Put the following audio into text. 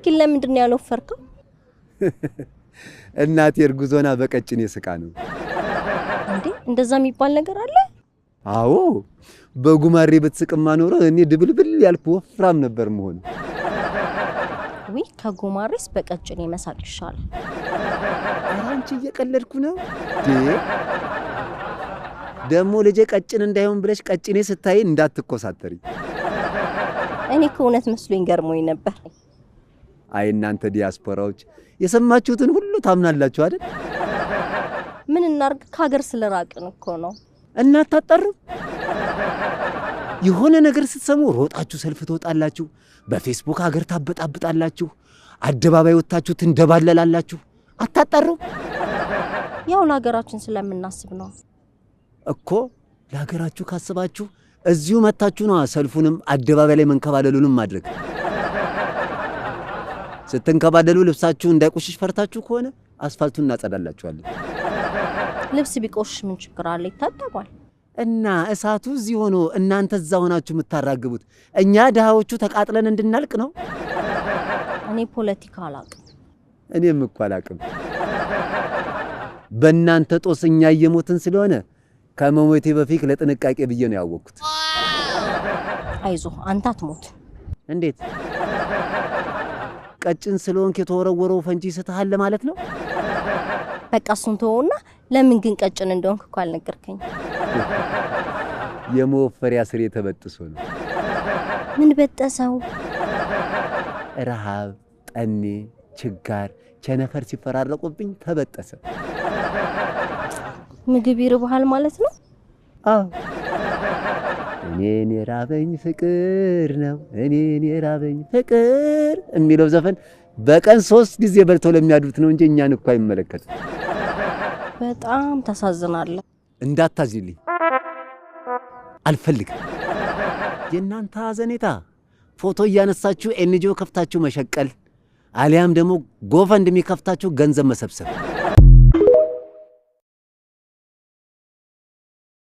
ግን ለምንድን ነው ያልወፈርከው? እናቴ እርጉዝ ሆና በቀጭኔ ስቃ ነው። እንዴ እንደዛ የሚባል ነገር አለ? አዎ፣ በጉማሬ ብትስቅማ ኖሮ እኔ ድብልብል ያልኩ ወፍራም ነበር መሆን። ውይ ከጉማሬስ በቀጭኔ መሳቅ ይሻላል። ኧረ አንቺ እየቀለድኩ ነው። ደግሞ ልጄ ቀጭን እንዳይሆን ብለሽ ቀጭኔ ስታይ እንዳትኮሳተሪ። እኔ እኮ እውነት መስሎኝ ገርሞኝ ነበር። አይ እናንተ ዲያስፖራዎች የሰማችሁትን ሁሉ ታምናላችሁ አይደል? ምን እናርግ፣ ከሀገር ስለራቅን እኮ ነው። እና አታጣሩም? የሆነ ነገር ስትሰሙ ሮጣችሁ ሰልፍ ትወጣላችሁ፣ በፌስቡክ ሀገር ታበጣብጣላችሁ፣ አደባባይ ወጥታችሁ ትንደባለላላችሁ። አታጣሩም? ያው ለሀገራችን ስለምናስብ ነው እኮ። ለሀገራችሁ ካስባችሁ እዚሁ መታችሁ ነዋ ሰልፉንም አደባባይ ላይ መንከባለሉንም ማድረግ። ስትንከባለሉ ልብሳችሁ እንዳይቆሽሽ ፈርታችሁ ከሆነ አስፋልቱን እናጸዳላችኋለን። ልብስ ቢቆሽሽ ምን ችግር አለ? ይታጠባል። እና እሳቱ እዚህ ሆኖ እናንተ እዛ ሆናችሁ የምታራግቡት እኛ ድሃዎቹ ተቃጥለን እንድናልቅ ነው። እኔ ፖለቲካ አላቅም። እኔም እኮ አላቅም። በእናንተ ጦስ እኛ እየሞትን ስለሆነ ከመሞቴ በፊት ለጥንቃቄ ብዬ ነው ያወቅኩት። አይዞህ አንተ አትሞት። እንዴት? ቀጭን ስለሆንክ የተወረወረው ፈንጂ ይስትሃል ለማለት ነው? በቃ እሱን ተወውና ለምን ግን ቀጭን እንደሆንክ እኮ አልነገርከኝ። የመወፈሪያ ስሬ ተበጥሶ ነው። ምን በጠሰው? ረሃብ፣ ጠኔ፣ ችጋር፣ ቸነፈር ሲፈራረቁብኝ ተበጠሰ። ምግብ ይርብሃል ማለት ነው? አዎ፣ እኔን የራበኝ ፍቅር ነው፣ እኔን የራበኝ ፍቅር የሚለው ዘፈን በቀን 3 ጊዜ በልተው ለሚያድሩት ነው እንጂ እኛን እኮ አይመለከትም። በጣም ታሳዝናለህ። እንዳታዝኝልኝ አልፈልግም። የእናንተ ሀዘኔታ ፎቶ እያነሳችሁ NGO ከፍታችሁ መሸቀል፣ አሊያም ደግሞ GoFundMe ከፍታችሁ ገንዘብ መሰብሰብ።